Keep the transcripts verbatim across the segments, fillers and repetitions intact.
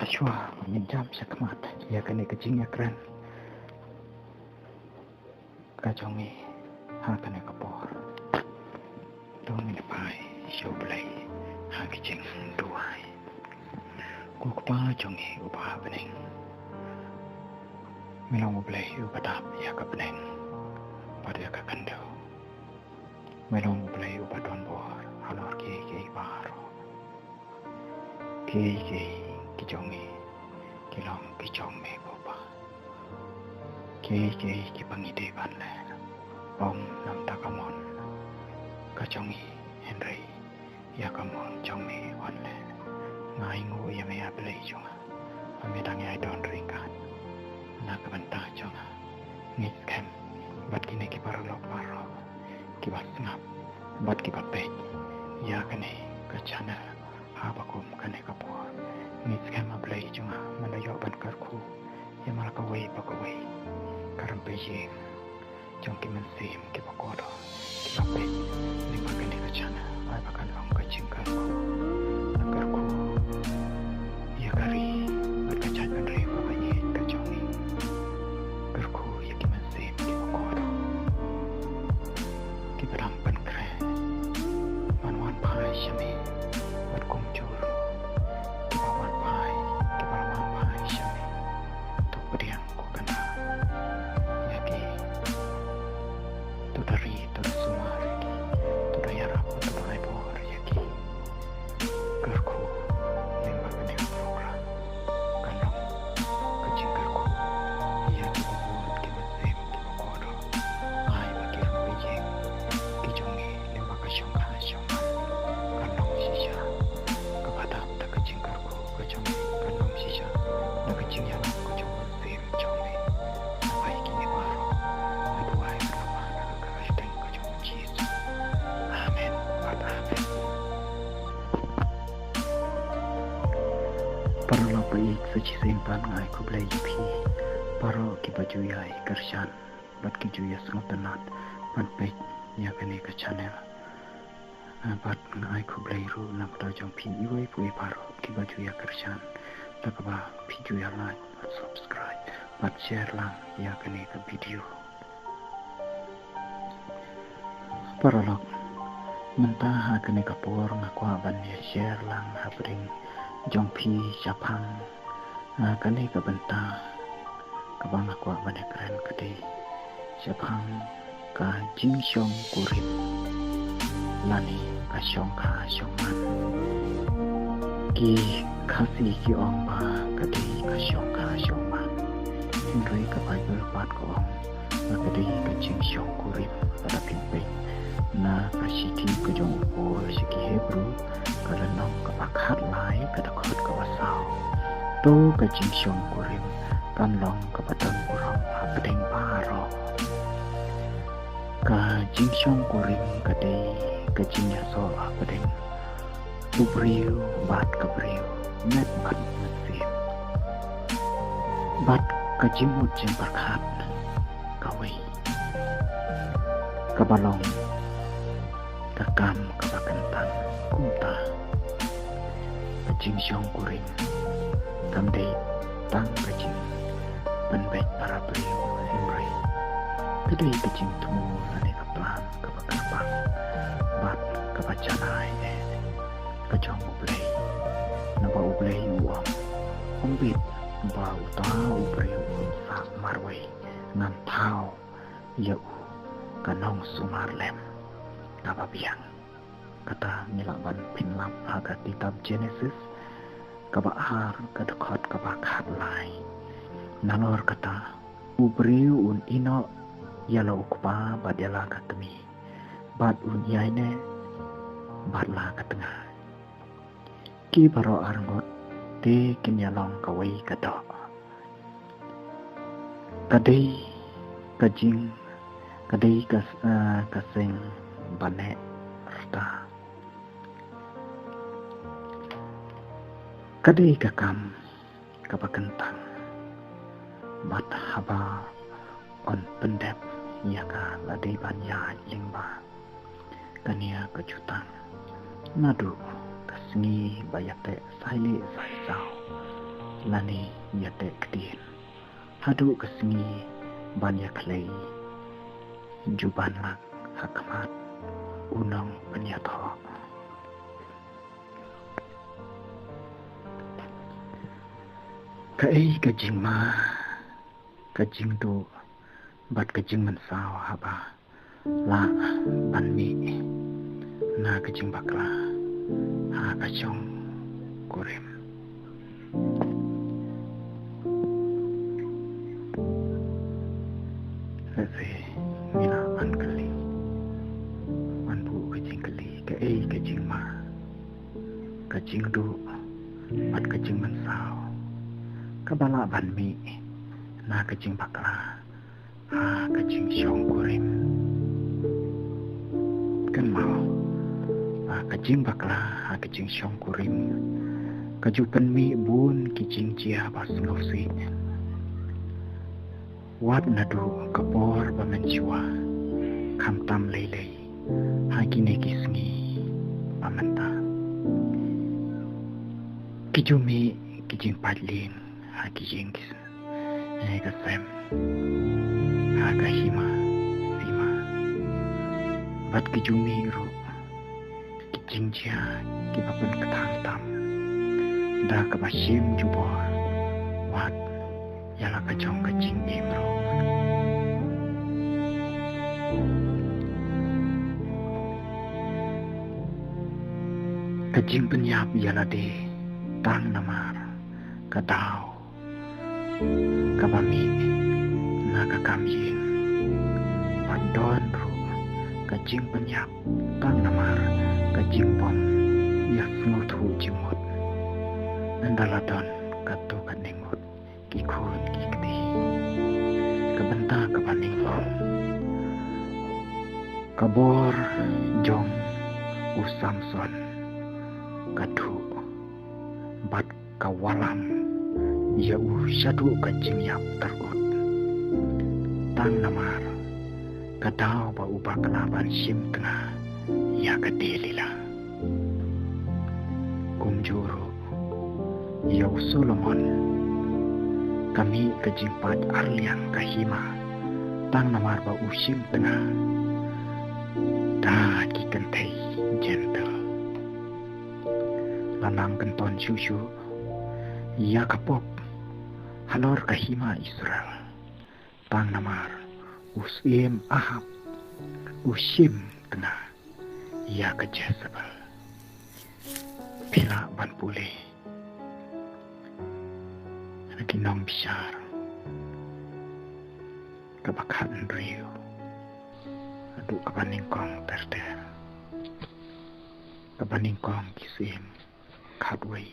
Shuwa ba ngin jam shakhmat ïa kane ka jingïakren ka jong ngi ha kane ka por, to ngin phai sha U Blei ha ka jingduwai. Ko Kpa jong ngi uba ha bneng, me long U Blei uba dap ïa ka bneng bad ïa ka khyndew. Me long U Blei uba don bor halor kiei kiei baroh. Kiei kiei ki jong ngi ki long ki jong me, ko Kpa. Kiei kiei kiba ngi dei ban leh, ym namar ka mon ka jong ngi, hynrei ïa ka mon jong me yn leh. Nga ainguh ïa me, A Blei jong nga, ba me dang ïai don ryngkat na ka bynta jong nga. Ngi skhem bad kine ki paralok baroh kiba sngap bad kiba peit ïa kane ka channel haba kum kane ka por. Ngi skhem, A Blei jong nga, men da ïoh ban kyrkhu ïa ma la kawei pa kawei ka rympei ïing jong ki mynsiem kiba kordor kiba peit lyngba kane ka channel. Ai ba kan long ka jingkyrkhu, kyrkhu ïa ka ri bad ka jaitbynriew kaba ïeit ka jong ngi. Kyrkhu ïa ki mynsiem kiba kordor kiba dang pynkhreh ban wan phai sha me bad kumjuh ruh kiba wan phai, kiba wan phai sha me. To pdiang, ko Kynrad, ïa ki. To da ri, to da sumar ïa ki. To da ïarap, to da ai bor ïa ki. Kyrkhu lyngba kane ka program kan long ka jingkyrkhu ïa kiba bun ki mynsiem kiba kordor. Ai ba ki rympei ïing ki jong ngi lyngba ka shongkha shongman kan long shisha kaba dap da ka jingkyrkhu ka jong ngi, kan long shisha da ka jingïalam ka jong u Mynsiem jong me. Namar kine baroh nga duwai bad nga pan ha ka kyrteng ka jong u Jisu. Amen bad amen. Paralok ba ïeit, sa shisien pat nga ai khublei ïa phi baroh kiba ju ïai kyrshan bad ki ju ïa sngewtynnat ban peit ïa kane ka channel. Ah, bad nga ai khublei ruh na ka bynta jong phi iwei pa iwei baroh kiba ju ïa kyrshan da kaba phi ju ïa like bad subscribe bad share lang ïa kane ka video. Paralok, mynta ha kane ka por nga kwah ban ïa share lang hapdeng jong phi shaphang, ah, kane ka bynta kaba nga kwah ban ïa kren ka dei shaphang ka jingshongkurim lane ka shongkha shongman. Ki Khasi ki ong ba ka dei ka shongkha shongman, hynrei ka Baibl pat ka ong ba ka dei ka jingshongkurim. Lada phin peit na ka shithi ka jong u Paul sha ki Hebru, ka lynnong kaba khatlai, ka dkhot kaba saw. To ka jingshongkurim kan long kaba don burom hapdeng baroh. Ka jingshongkurim ka dei ka jingïasoh hapdeng u briew bad ka briew, met bad mynsiem, bad ka jingmut jingpyrkhat kawei kaba long ka kam kaba kyntang. Kumta ka jingshongkurim kam dei tang ka jingpynbeit para briew, hynrei ka dei ka jingthmu lane ka plan kaba kyrpang bad kaba janai eh ka jong U Blei. Naba U Blei u ong, ym bit ba uta u briew un sah marwei, ngan thaw ïa u ka nongsumar lem kaba biang. Kata ngi lah ban pynlap ha ka kitab Jenesis kaba ar, ka dkhot kaba khatlai. Nalor kata, u briew un ïehnoh ïa la u kpa bad ïa la ka kmie, bad un ïaineh bad la ka tnga. Ki baroh arngut te kin ïalong kawei ka doh. Ka dei ka jing, ka dei ka, eh, ka seng ba neh rta. Ka dei ka kam kaba kyntang. Bad haba yn pyndep ïa ka, la dei ban ïaid lyngba kane ka jutang. Naduh ka sngi ba ïateh sailieh saisaw, lane ïateh ktien haduh ka sngi ban ïakhlei, ju ban lang ha khmat u nongpynïathoh. Kaei ka jingma, ka jingduh bad ka jingmynsaw haba lah ban mih na ka jingbakla ha ka shongkurim? Lehse ngi lah ban kylli, ban buh ka jingkylli, kaei ka jingma, ka jingduh bad ka jingmynsaw kaba lah ban mih na ka jingbakla ha ka jingshongkurim? Kynmaw ba ka jingbakla ha ka jingshongkurim ka ju pynmih bun ki jingjia ba sngewsih, wat naduh ka por ba mynshuwa khamtam lei lei ha kine ki sngi ba mynta. Ki ju mih ki jingpait lieng ha ki ïing ki s- ha ka sem, ha ka hima sima, bad ki ju mih ruh ki jingjia kiba pynkthang tam da kaba shim jubor wat ïa la ka jong ka jingim ruh. Ka jingpynïap ïa lade tang namar ka daw kaba mih na ka kam ïing, bad don ruh ka jingpynïap tang namar ka jingbym ïasngewthuh jingmut ynda la don katto katne ngut ki khun ki kti. Ka bynta kaba nyngkong, ka bor jong u Samson ka duh bad ka wallam ïa u shaduh ka jingïap tyrkhut, tang namar ka daw ba u bakla ban shim tnga ïa ka Delila. Kumjuh ruh ïa u Solomon ka mih ka jingpait arliang ka hima tang namar ba u shim tnga da ki kynthei jentil. La nang kynton shuh shuh ïa ka pop halor ka hima Israel tang namar u syiem Ahab u shim tnga ïa ka Jezebel. Phi lah ban pule na ki Nongbishar kaba khathynriew haduh kaba nyngkong ter ter, kaba nyngkong ki syiem khatwei,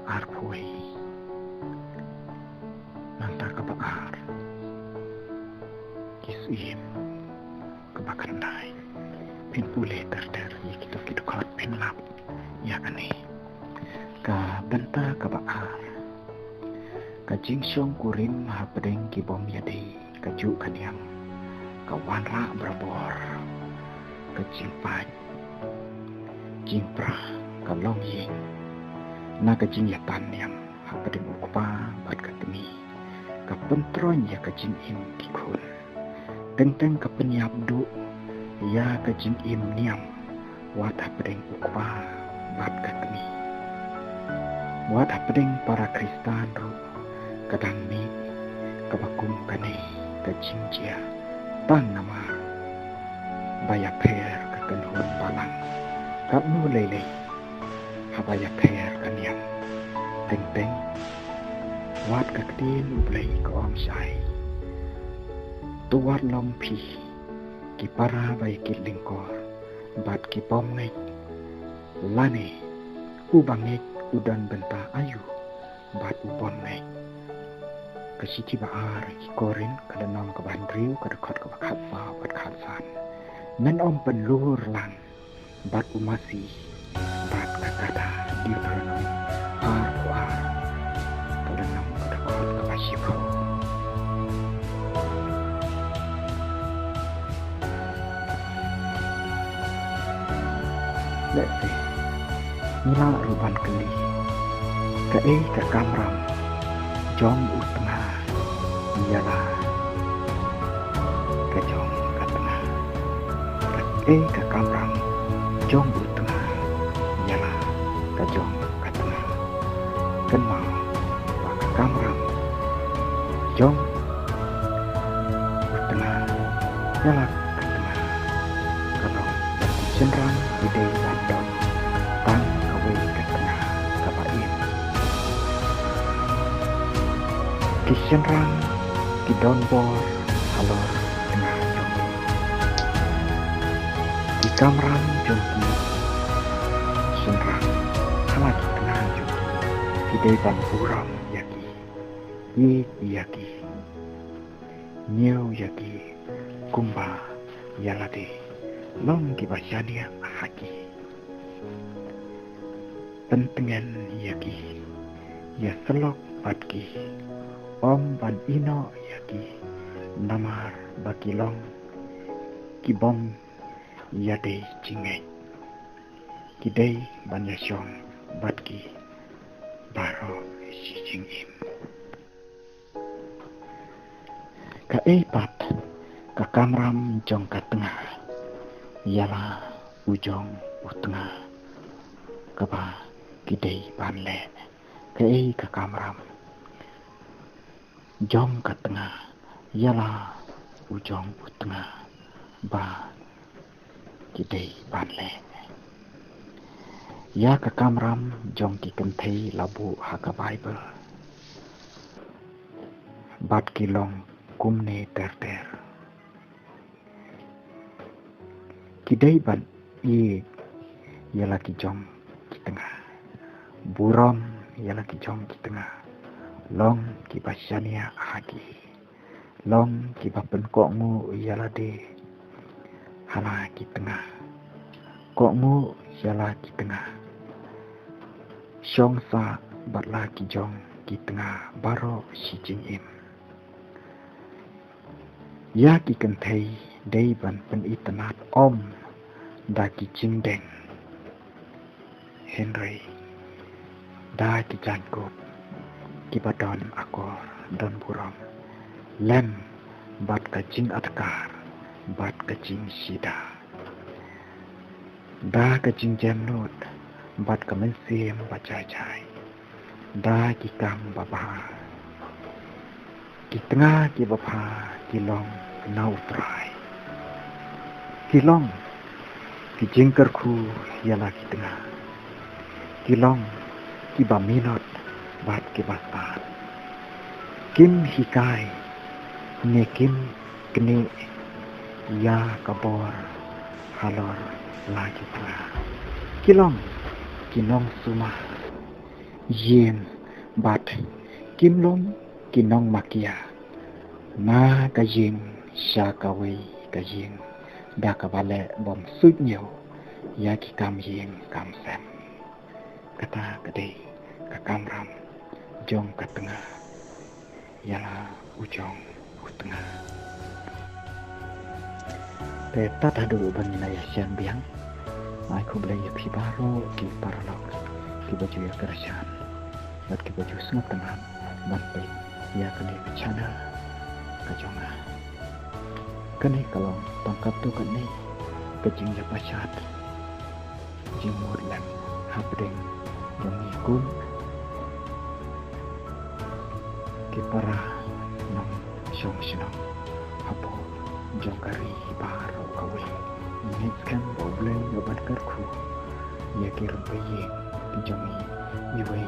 arphew wei, nangta kaba ar ki syiem kaba khyndai. Phin pule ter ter ïa kito ki dkhot, phin lap ïa kane. Ka bynta kaba ar, ka jingshongkurim hapdeng ki bym ïadei ka juh ka niam ka wanrah barabor ka jingpait jingpra, ka longïing na ka jingïatan niam hapdeng u kpa bad ka kmie, ka pyntroiñ ïa ka jingim ki khun. Teng teng ka pynïap duh ïa ka jingim niam wat hapdeng u kpa bad ka kmie. Wat hapdeng para Khristan ruh ka dang mih kaba kum kane ka jingjia, tang namar ba ïapher ka kynhun balang katno lei lei haba ïapher ka niam. Teng teng wat ka ktien U Blei ka ong shai, to wat long phi ki para ba ïakit lyngkor bad ki bym ngeit, lane u ba ngeit u don bynta aïu bad u bym ngeit. Ka shithi ba ar ki Korinth ka lynnong kaba hynriew ka dkhot kaba khatsaw bad khatsan. Men ym pynlur lang bad u masi bad ka kata. Deuteronomi arphew ar ka lynnong ka dkhot kaba shiphew. Lehse ngi lah ruh ban kylli, Kaei ka kamram jong u tnga ïa la ka jong ka tnga? Kaei ka kamram jong u tnga ïa la ka jong ka tnga? Kynmaw ba ka kamram jong u tnga ïa la ka tnga ka long ba ki shynrang ki dei ban don tang kawei ka tnga kaba im. Ki shynrang ki don bor halor tnga jong ki. Ki kamram jong ki shynrang ha la ki tnga jong ki ki dei ban burom ïa ki, ïeit ïa ki, ñiew ïa ki kumba ïa lade, long kiba shaniah ha ki, pyntngen ïa ki, ïasyllok bad ki, ym ban ïehnoh ïa ki namar ba ki long ki bym ïadei jingngeit. Ki dei ban ïashong bad ki baroh shi jingim. Kaei pat ka kamram jong ka tnga ïa la u jong u tnga kaba ki dei ban leh? Kaei ka kamram jong ka tnga ïa la u jong u tnga ba ki dei ban leh? Ïa ka kamram jong ki kynthei la buh ha ka Baibl bad ki long kumne ter ter. Ki dei ban ïeit ïa la ki jong ki tnga, burom ïa la ki jong ki tnga, long kiba shaniah ha ki, long kiba pynkohnguh ïa lade ha la ki tnga, kohnguh ïa la ki tnga, shong sah bad la ki jong ki tnga baroh shi jingim. Ïa ki kynthei dei ban pynitynnad ym da ki jingdeng, hynrei da ki jaiñkup kiba don akor, don burom, lem bad ka jingadkar bad ka jingshida, da ka jingjemnud bad ka mynsiem ba jai jai, da ki kam babha. Ki tnga kiba bha ki long na U Trai. Ki long ki jingkyrkhu ïa la ki tnga. Ki long kiba minot bad kiba stad. Kim hikai ne kim knieh ïa ka bor halor la ki tnga. Ki long ki nongsumar ïing bad kim long ki nongmakia na ka ïing sha kawei ka ïing da kaba leh bymsuidñiew ïa ki kam ïing kam sem. Kata ka dei ka kamram jong ka tnga ïa la u jong u tnga. Te tad haduh ba ngin ïa shem biang, ai khublei ïa phi baroh ki paralok kiba ju ïa kyrshan bad kiba ju sngewtynnat ban peit ïa kane ka channel ka jong nga. Kane ka long tang katto katne ka jingïapashat jingmut lem hapdeng jong ngi kum ki para nongshong shnong hapoh jong ka ri baroh kawei. Ngeit skhem ba U Blei u ban kyrkhu ïa ki rympei ïing ki jong ngi iwei